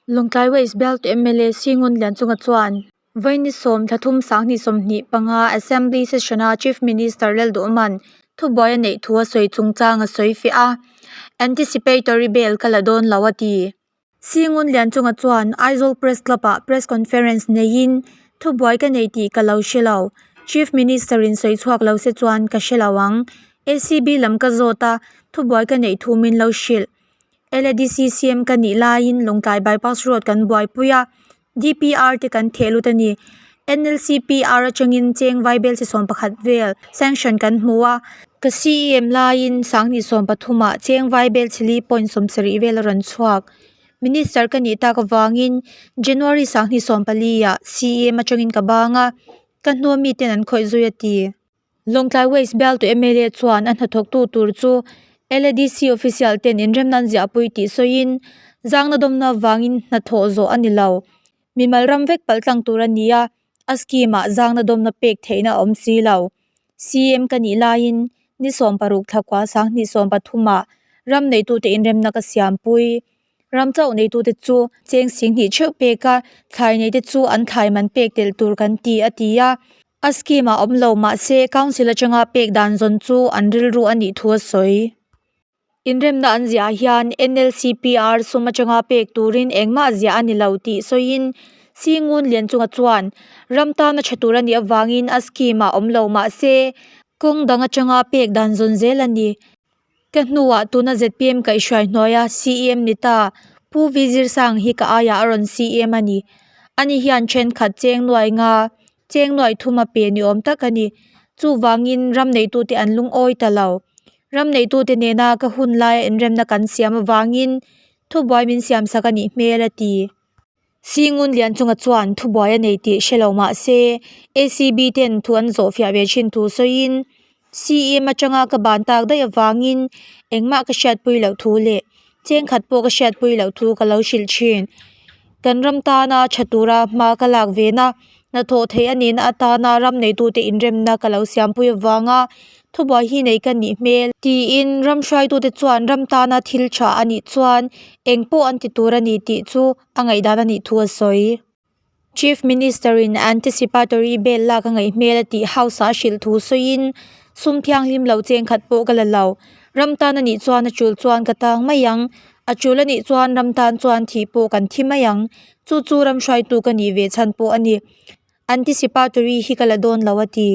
Lawngtlai West bialtu mla Singun Lianchunga chuan Vawiin 13 2025 Assembly Session-a Chief Minister Lalduhman thubuai a neih thu a sawi chungchang a sawi fiah a, Anticipatory bail ka la dawn lo a ti. Singun Lianchunga chuan Aizawl Press Club-ah press conference neiin thubuai ka nei tih ka lo hre lo, Chief Minister-in sawi chhuak lo se chuan ka hre lo ang. ACB lam ka zawt a, thubuai ka neih thu min lo hrilh. LADC CM ka nih laiin Lawngtlai Bypass Road kan buaipui a, DPR te kan theh lut a ni. NLCPR atangin cheng vaibel chi 11 vel sanction kan hmu a, ka CEM laiin 2013 ah cheng vaibel chi 4.70 vel a rawn chhuak. Minister ka nih tak avangin January 2014 ah CEM atangin ka bang a, ka hnua miten an khawih zui a ti. Lawngtlai West bialtu mla chuan a hnathawktu tur chu LADC official ten inremna an ziahpui tih sawiin zangna dawmna avangin hnathawh zawh a ni lo. Mimal ram vek palh tlang tur a ni a, a scheme ah zangna dawmna pek theihna a awm si lo. CM ka nih laiin ni 16 thla kua 2013 ah ram neitute inremna ka siampui. Ram chauh neitute chu cheng 20,000 theuh pek a, thlai neite chu an thlai man pek tel tur kan ti a ti a. A scheme ah awm lo mahse council atanga pek dan zawn chu an rilru a nih thu a sawi. Inremna an ziah hian NLCPR sum atanga pek turin engmah ziah a ni lo tih sawiin Singun Lianchunga chuan ram tana tha tur a nih avangin a scheme ah awm lo mahse kawng dang atanga pek dan zawn zel a ni. Ka hnuah tuna zpm kaihhruai hnuaia CEM ni ta Pu V Zirsang hi ka aiah a rawn CEM a ni. Ani hian thenkhat cheng nuai nga, cheng nuai thum a pe ni awm tak a ni. Chuvangin ram neitute an lungawi ta lo. Ram neitute nena ka hun laia inremna kan siam avangin thubuai min siamsak a nih hmel a ti. Singun Lianchunga chuan thubuai a nei tih hre lo mah se ACB ten thu an zawh fiah ve thin thu sawiin CEM atanga ka ban tak daih avangin engmah ka hriatpui loh thu leh chengkhat pawh ka hriatpui loh thu ka lo hrilh thin. Kan ram tana tha tura hma ka lak ve na, hnathawh theih a nihna atana ram neitute inremna ka lo siampui avanga thubuai hi nei ka nih hmel tiin ram hruaitute chuan ram tana thil tha a nih chuan eng pawh an ti tur a ni tih chu a ngaihdan a nih thu a sawi. Chief Minister in anticipatory bail lak a ngaih hmel a tih House ah a hrilh thu sawiin sum thianghlim lo chengkhat pawh ka la lo. Ram tan a nih chuan a tul chuan ka tang mai ang. A tul a nih chuan ram tan chuan thih pawh kan thi mai ang. Chu chu ram hruaitu ka nih ve chhan pawh a ni. Anticipatory hi ka la dawn lo a ti.